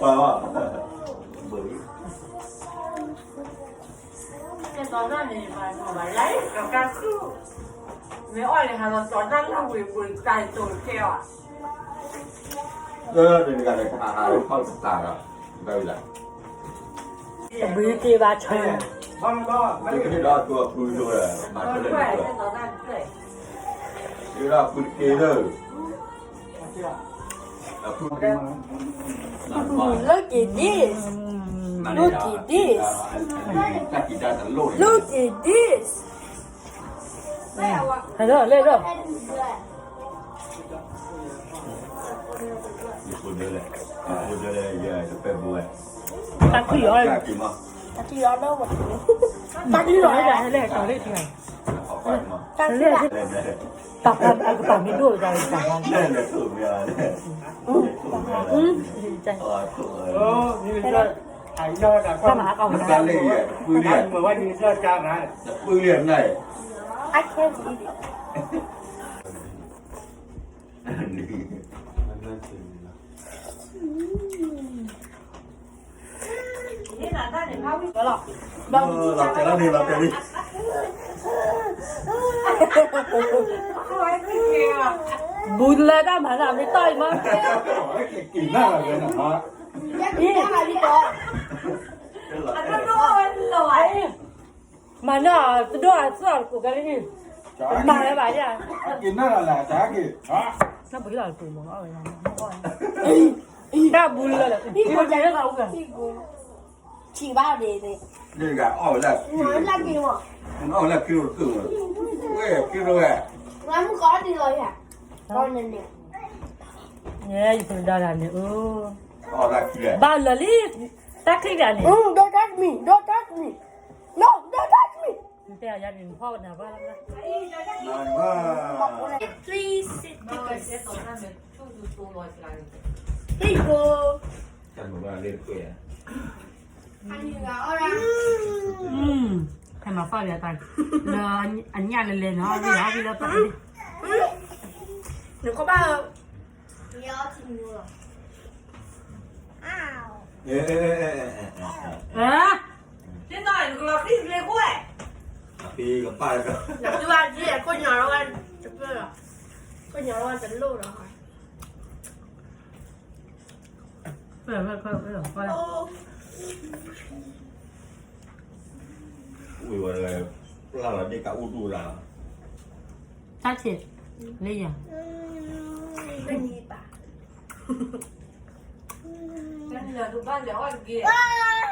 မ့ၢ်အီၣ်လၢဟးလီၤ စီၤတၢ်လၢဝ့ၤပူၤ တၢ်တိၤခဲအီၤ တဂၤလၢကဟးဟးလၢဖီၣ်တတးဒီး ဘၣ်ဝံၤလၢ တဘုးတ့ၢ်ဘၣ်ဆၢ ဒီးအဖုဒိၣ် မၤတလၢ ဒီးအဖုတက့ၢ်လၢ Look at this. Look at this. Look at this. Hello, hello. တၢ်ခံးအီၤ တၢ်ခံးအီၤ တၢ်ခံးအီၤ တၢ်ခံးအီၤ တၢ်ခံးအီၤ တၢ်ခံးအီၤ တၢ်ခံးအီၤ တၢ်ခံးအီၤ တၢ်ခံးအီၤ တၢ်ခံးအီၤ တၢ်ခံးအီၤ တၢ်ခံးအီၤ တၢ်ခံးအီၤ တၢ်မၤအါကီၢ်မနုၤ I can't eat it. Bula da mana mi toi ma. Mana tu doa sa ku kali ni. Mana ba ya. Na bula tu mo. Da bula. Ni ko ja ka u ga. ချံဘၣ်ဒ်န့ၣ် န့ၣ်ဂၤအီၣ်ဝဲလၢ လၢက့ၤမး အီၣ်ဝဲလၢက့ၤတက့ၢ်ဝဲ ဝဲက့ၤဝဲ ငါမုၣ်ကီးအီၣ်တလီၤယၤ အီၣ်န့ၣ်န့ၣ် ယပဒါဒၣ်န့ၣ် အီၣ် ဘၣ်လၢလံ တၢ်ချံဒၣ်န့ၣ် Don't touch me, don't touch me, no, don't touch me. တဲယၤန့ၣ် ဖီၣ်နၤဘၣ်လၢ Please sit because Here you go. ဖဲမၤဖီၣ်လၢတၢ် လၢအညၣ်လဲၤလဲၤနီၤ ဝံၤလီၤဝံၤလၢပှၤ နကဘၣ် သ့ၣ်နီၣ်နကလီၤဃံၣ်ဘျ့ကွဲ အဖံကပၢ်လၢ နသုဘၣ်က့ၤ ခိၣ်ညါလီၤဝဲ တပၢၢ်လီၤ ခိၣ်ညါလီၤဝဲတလိၣ်လီၤ ဝံၤဝဲလၢ ပျၢ်လီၤဒ့ၣ်က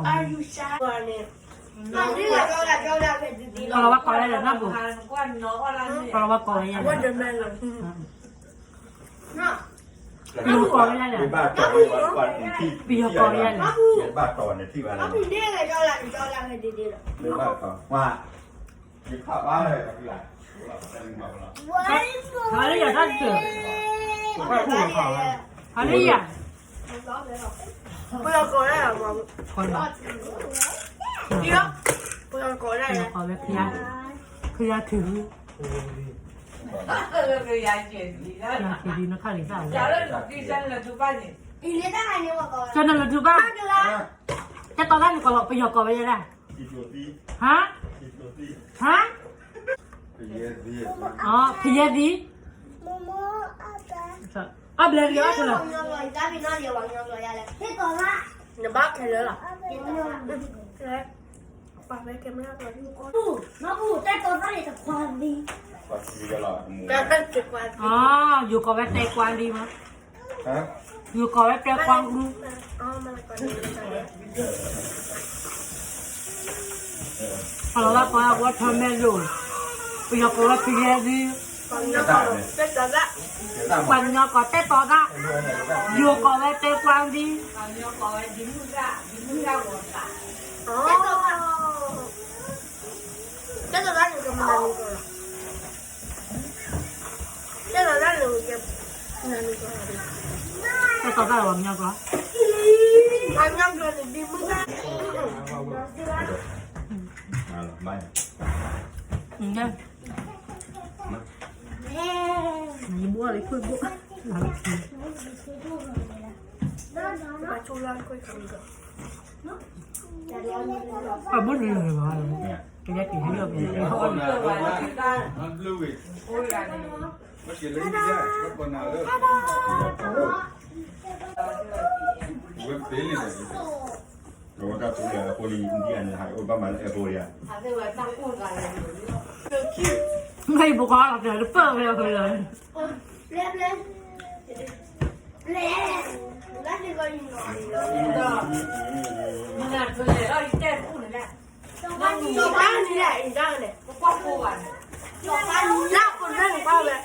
အိၣ်ဒိၣ်လၢ တၢ်ဆံး လၢယၤ ဒိးတၢ်ဘၣ် ကလီၤဝါကိးဝဲဒၣ်နီၢ်ပူၤ ကလီၤဝါကိးဝဲယဲၢ် ပယီၤကိးဝဲယဲၢ်လဲၣ် ပယီၤကိးဝဲယဲၢ်လဲၣ် ဘၣ်တီၢ်ဝဲ ဘၣ်တီၢ်ဝဲန့ၣ်ထံၣ်ဘၣ်လၢ ဘၣ်တီၢ် ဟါလၢယၤတၢ်တ ဟါလၢယၤ ပယီၤကိးဝဲ ကိးဝဲ ပယီၤကိးဝဲ ဖယါ ဖယါထူ ဖယါထူ နခါလံသၣ်ဝဲ ကနလၢထူဘၣ် တဲတီၢ်တၢ်န့ၣ်ကိးလီၤ ပယီၤကိးဝဲယဲၢ်လဲၣ် ဟါ ဟါ ဖယဲသံ အဘျဲၣ်လီၤ နဘၣ်ခဲလၢာ်လီၤ တဲတီၢ်တၢ်န့ၣ်တခွါလံ ယိၤကိးဝဲတဲကွၢ်လံမး ယိၤကိးဝဲတဲကွၢ်လံ ပလီၤဝါကိးဝဲ watermelon ပယီၤကိးဝဲ ဖယဲသံ ပှၤကညီကိးတဲတီၢ်တၢ် ယိၤကိးဝဲတဲကွၢ်လံ တဲတီၢ်တၢ်န့ၣ်ကမနၤန့ၣ်ကီးလီၤ တဲတီၢ်တၢ်န့ၣ်ကမနၤန့ၣ်ကီး တဲတီၢ်တၢ်လီၤ ပှၤကညီကျိာ် ပှၤကညီကျိာ်န့ၣ် ဒ်မုၢ်တၢ် ယဘိၣ်လီၤခွံဘိၣ်, အဘိၣ်န့ၣ်လီၤလီၤ, ကယဲၢ်က့ၤဟဲလီၤ, ဝဲတၢ်ထူလၢအဖိလံၤ India န့ၣ် ဟးအိၣ်ဘၣ်မၤလၢ airport ယါ, မ့ၢ်ဘိခွါလီၤ တပၢၢ်ဝဲလီၤ, လၢန့ၣ် အီၣ်တဲတီၤတၢ် လၢဟူလၢ်န့ၣ် တ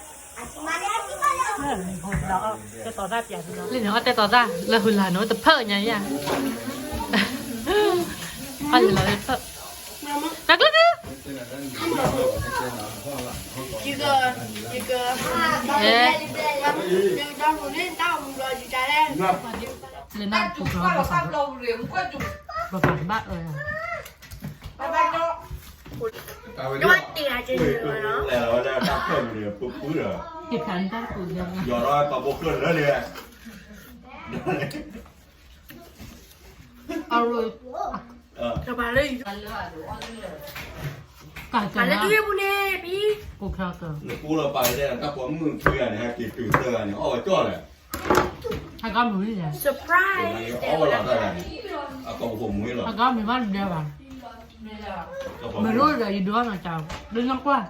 ပၢၢ်ညါယါ, အီၣ်လၢလီၤတပၢၢ်, တၢ်ကျၢၢ်ကျၢၢ်, လၢနၢ်ပူၤကျိၤ ပပာ်ဘၣ်အၢ, တၢ်ဖးန့ၣ်တၢ်ပူၤလီၤ, အရိၣ်, ကၢ်ကၢ်, ကိၣ်ခါကၢ်, နကူလီၤပာ်ကတဲတၢ်ပှၤမုၣ်ခံဂၤန့ၣ် ဟဲက့ၤတုၤသၢဂၤန့ၣ် အီၣ်ဝဲကၠီၣ်လဲၣ်, ဟဲကီမုာ်လံ, ဟဲကီမုာ်ဘၣ်ဒၣ်ဘၣ်, မ့ၢ်လိၣ်ဒီးယဒိနီၤကၢ်, ဒိနီၢ်ကွၢ်,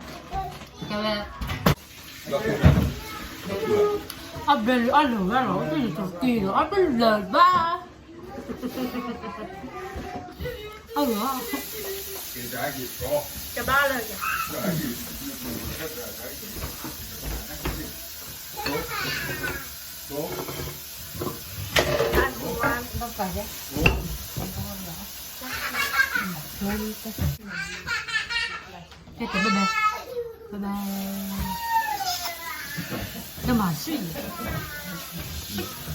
ကဲဝဲ, အဘျဲၣ်လၢအလၢာ်ဝဲလီၤ တယံာ်တက့ၢ်ဒီး အတလၢာ်ဘၣ်, အ, ကဘၣ်လၢ, ကဲကဲ bye bye, bye bye, ကမၤဆူၣ်အံၤ